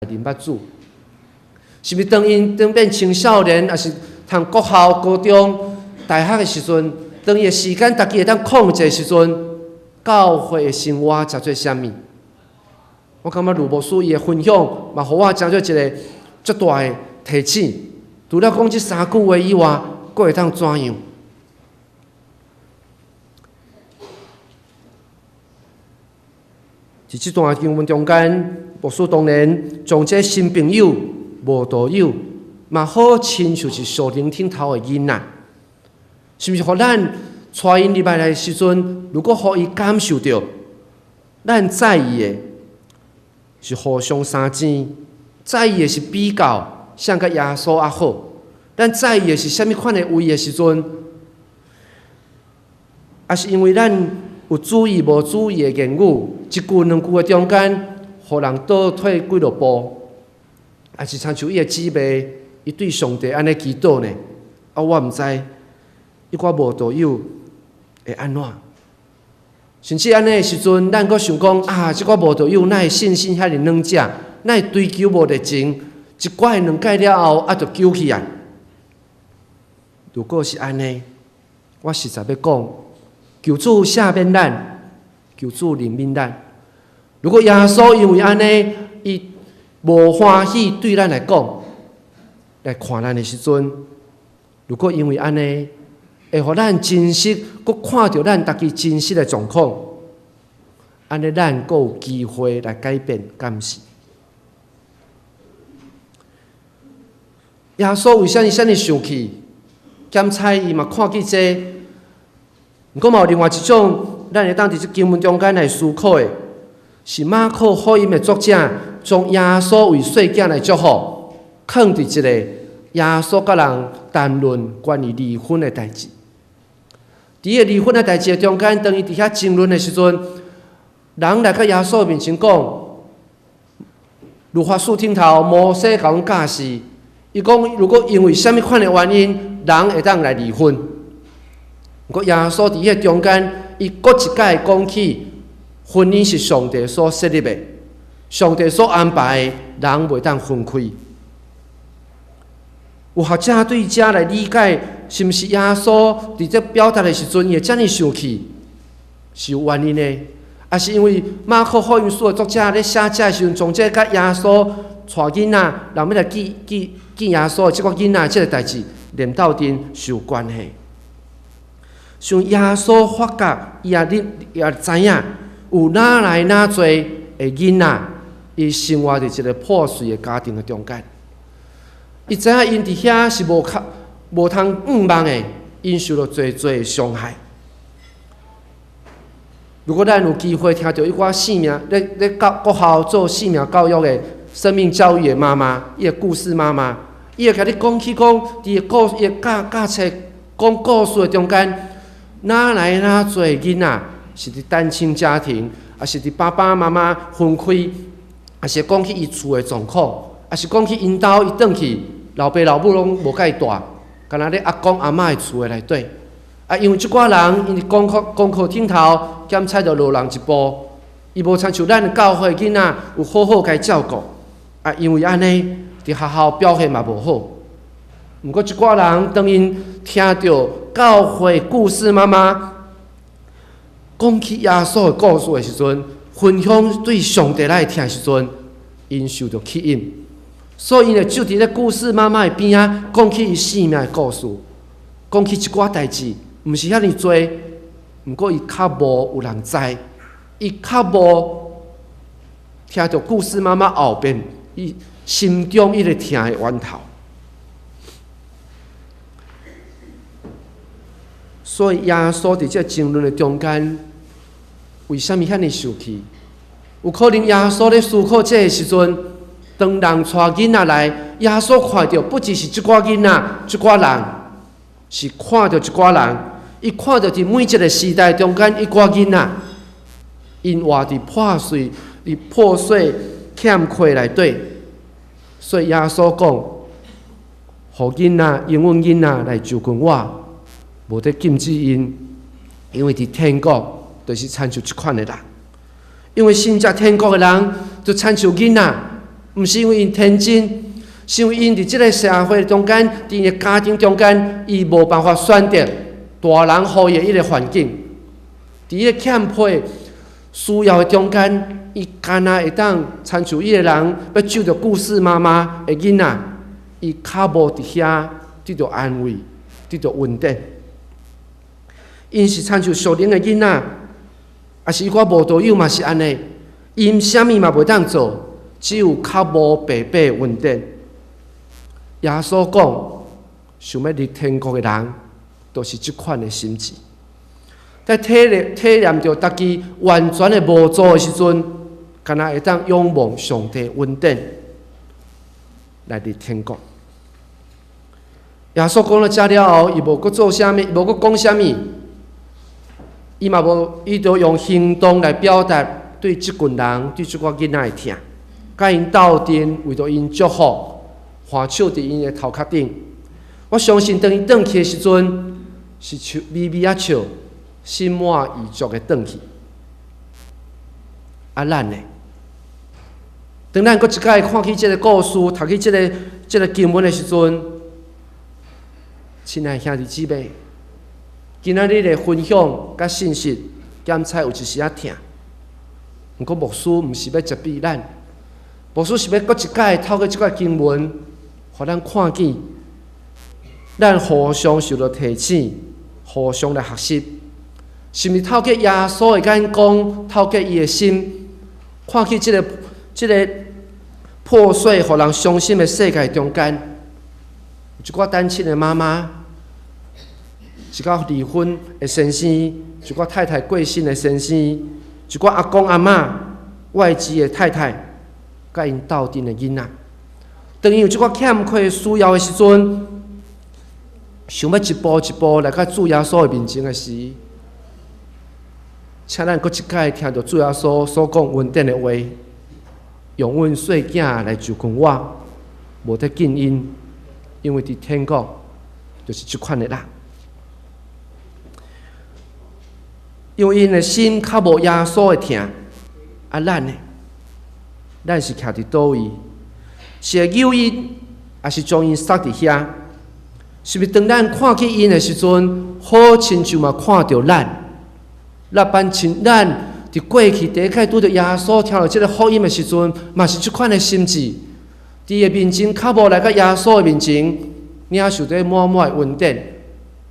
認捌主？是毋是當𪜶當變青少年，抑是讀國校、高中、大學的時陣，當伊的時間家己會當控制的時陣，教會的生活成做啥物？我感覺盧牧師伊的分享，嘛，予我成做一个足大的提醒。除了講這三句話以外，閣會當怎樣？佇這段經文中間，牧師當然將這新朋友、無道友，嘛好親像是屬靈頂頭的囡仔，是毋是？予咱帶𪜶入來的時陣，如果予伊感受著，咱在意的是互相相爭，在意的是比較，誰佮耶穌較好？咱在意的是啥物款的位的時陣，抑是因為咱有注意無注意的言語，一句兩句的中間，予人倒退幾落步，抑是親像伊的姊妹，伊對上帝按呢祈禱呢？啊，我毋知，彼寡無道友會按怎？甚至按呢的時陣，咱閣想講啊，這寡無道友哪會信心遐爾軟弱，哪會追求無熱情？一怪兩改了後，啊，就糾起來。如果是按呢，我實在欲講，求主赦免咱，求主憐憫咱。如果耶穌因為按呢，伊無歡喜對咱來講，來看咱的時陣，如果因為按呢，會予咱真實，閣看著咱家己真實的狀況，按呢咱閣有機會來改變，敢是？耶穌為啥物遮爾生氣？檢查伊嘛看見這個，毋過嘛有另外一種，咱會當佇這經文中間來思考的，是馬可福音的作者將耶穌為細囝來祝福，囥佇一個耶穌佮人談論關於離婚的代誌。佇彼個離婚的代誌的中間，當伊佇遐爭論的時陣，人來到耶穌面前講，律法書頂頭摩西共阮教示，伊講如果因為啥物款的原因，人會當來離婚。毋過耶穌佇彼個中間，伊閣一擺講起婚姻是上帝所設立的，上帝所安排的，人袂當分開。有學者對這來理解，是毋是耶穌佇這表達的時陣，伊會遮爾生氣，是有原因的，抑是因為馬可福音書的作者咧寫這的時陣，將這佮耶穌帶囡仔，人欲來見見見耶穌的這個囡仔這个代誌連鬥陣是有關係。像耶穌發覺，伊也你也知影，有哪來哪濟的囡仔，伊生活佇一个破碎的家庭的中間。伊知影𪜶佇遐是無較無通向望的，𪜶受著濟濟的傷害。如果咱有機會聽著彼寡生命咧咧教國校做生命教育的生命教育的媽媽，伊的故事媽媽，伊會共你講起講，佇個故伊的教教冊講故事的中間，哪來哪濟囡仔是佇單親家庭，抑是佇爸爸媽媽分開，抑是講起伊厝的狀況，抑是講起𪜶兜伊轉去，老爸老母攏無共伊帶，敢若咧阿公阿嬤的厝的內底。啊，因為這寡人，𪜶佇功課功課頂頭檢踩著落人一步，伊無親像咱教會囡仔有好好共伊照顧。啊，因為按呢，佇學校表現嘛無好。毋過這寡人當𪜶聽著教會故事媽媽講起耶穌的故事的時陣，分享對上帝來聽的時陣，𪜶受著吸引，所以𪜶就佇咧故事媽媽的邊仔講起伊生命的故事，講起一寡代誌，毋是遐爾濟，毋過伊較無有人知，伊較無聽著故事媽媽後邊，伊心中伊個疼的源頭。所以耶穌佇這爭論的中間，為啥物遐爾生氣？有可能耶穌咧思考這个時陣，當人帶囡仔來，耶穌看著不只是這寡囡仔、這寡人，是看著一寡人，伊看著佇每一个時代中間彼寡囡仔，𪜶活佇破碎、佇破碎欠缺內底，所以耶穌講，予囡仔、容阮囡仔來就近我，無得禁止𪜶，因為佇天國就是親像這款的人，因為信這天國的人就親像囡仔，毋毋是因為𪜶天真，是因為𪜶佇這个社會中間，佇𪜶的家庭中間，伊無辦法選擇大人予伊的彼个環境，佇彼个欠缺需要的中間，伊敢若會當親像彼个人欲救著故事媽媽的囡仔，伊較無佇遐得著安慰，得著恩典。𪜶是親像屬靈的囡仔，抑是一寡無道友嘛是按呢，𪜶啥物嘛袂當做，只有較無白白的恩典。耶穌講，想欲入天國的人，就是這款的心志。在體驗著家己完全的無助的時陣，敢若會當仰望上帝恩典來入天國。耶穌講了這了後，伊無閣做啥物，無閣講啥物，伊嘛無，伊就用行動來表達對這群人、對這寡囡仔的疼，佮𪜶鬥陣，為著𪜶祝福，按手佇𪜶的頭殼頂。我相信當伊轉去的時陣，是笑微微仔笑，心滿意足的轉去。啊，咱呢？當咱閣一擺看起這个故事，讀起這个經文的時陣，親愛兄弟姊妹，今仔日的分享佮信息，檢採有一時仔疼。毋過牧師毋是欲責備咱，牧師是欲閣一擺透過這塊經文，予咱看見，咱互相受著提醒，互相來學習，是毋是透過耶穌的眼光，透過伊的心，看見這个破碎、予人傷心的世界中間，一寡單親的媽媽，一寡離婚的先生，一寡太太過身的先生，一寡阿公阿嬤、外籍的太太，佮𪜶鬥陣的囡仔，當𪜶有這寡欠缺需要的時陣，想欲一步一步來到主耶穌的面前的時，請咱閣一擺聽著主耶穌所講恩典的話，用阮細囝來就近我，無得禁𪜶，因為佇天國就是這款的人。因為𪜶的心較無耶穌的疼，啊，咱呢？咱是徛佇佗位？是會誘𪜶，抑是將𪜶捒佇遐？是毋是當咱看見𪜶的時陣，好親像嘛看著咱？咱般親咱佇過去第一擺拄著耶穌，聽著這个福音的時陣，嘛是這款的心志。佇伊的面前，較無來到耶穌的面前，領受這滿滿的恩典。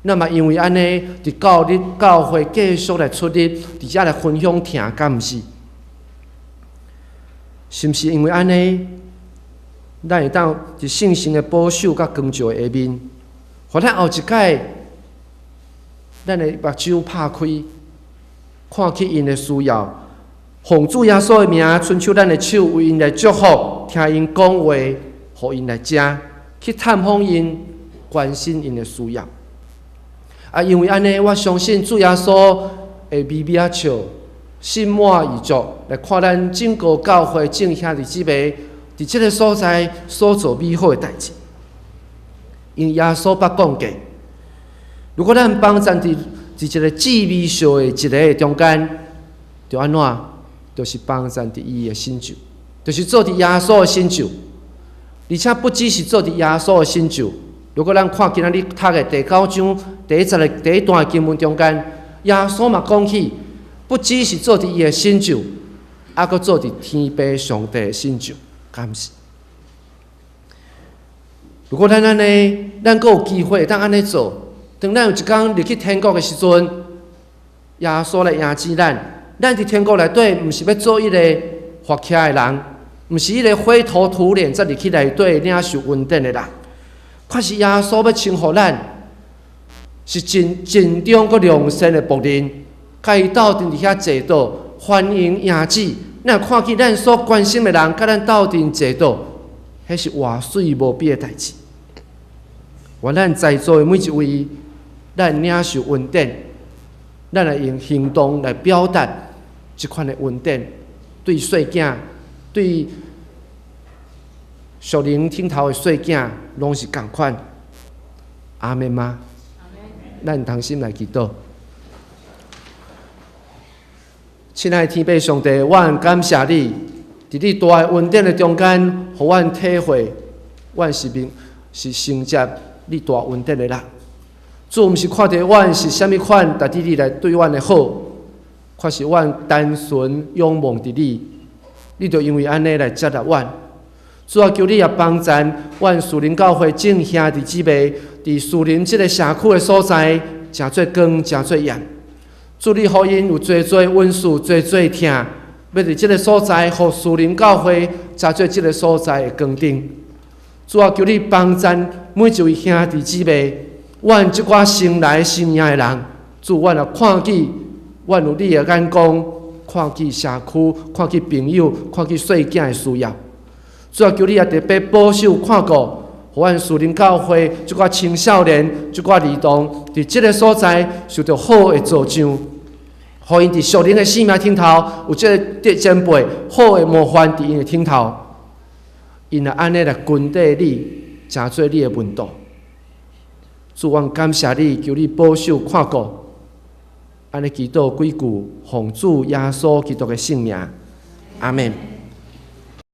那麼因為按呢，佇教日教會繼續來出入，佇遮來分享聽，敢毋是？是毋是因為按呢，咱會當佇聖神的保守佮光照的下面，予咱後一擺，咱的目睭拍開，看起𪜶的需要，奉主耶穌的名，伸出咱的手為𪜶來祝福，聽𪜶講話，予𪜶來食，去探訪𪜶，關心𪜶的需要。啊，因為按呢，我相信主耶穌會微微仔笑，心滿意足來看咱整個教會眾兄弟姊妹佇這个所在所做美好的代誌。因為耶穌捌講過，如果咱幫贊佇一个至微小的一个中間，就按怎？就是幫贊佇伊的成就，就是做佇耶穌的成就，而且不只是做佇耶穌的成就。如果咱看今仔日讀的第九章第一節的第一段的經文中間，耶穌嘛講起，不只是做佇伊的成就，猶閣做佇天父上帝的成就，敢是？如果咱按呢，咱閣有機會當按呢做，當咱有一工入去天國的時陣，耶穌來迎接咱，咱佇天國內底，毋是欲做彼个罰徛的人，毋是彼个灰頭土臉才入去內底領受恩典的人。卻是耶穌欲稱呼咱，是盡盡忠閣良善的僕人，佮伊鬥陣佇遐坐倒，歡迎迎接。咱看見咱所關心的人，佮咱鬥陣坐倒，彼是偌媠無比的代誌。願咱在座的每一位，咱領受恩典，咱來用行動來表達這款的恩典，對細囝，對屬靈頂頭的細囝，攏是仝款。阿們嗎？咱同心來祈禱。親愛的天父上帝，我很感謝你，佇你大的恩典的中間，予阮體會，阮是明是承接你大恩典的人。主毋是看著阮是啥物款，但佇你來對阮的好，卻是阮單純仰望佇你，你就因為按呢來接納阮。主啊，求你也幫贊阮樹林教會眾兄弟姊妹，佇樹林這个社區的所在，成做光，成做鹽。主你予𪜶有濟濟恩賜，濟濟疼，欲佇這个所在，予樹林教會成做這个所在的光燈。主啊，求你幫贊每一位兄弟姊妹，阮這寡新來信耶的人，主，阮若看見，阮有你的眼光，看見社區，看見朋友，看見細囝的需要。主啊，求你也特別保守看顧，予阮樹林教會這寡青少年、這寡兒童，佇這个所在受著好的造就，予𪜶佇屬靈的生命頂頭有這个前輩好的模範佇𪜶的頂頭，𪜶若按呢來跟綴你，成做你的門徒。主，阮感謝你，求你保守看顧，按呢祈禱幾句，奉主耶穌基督的聖名，阿門。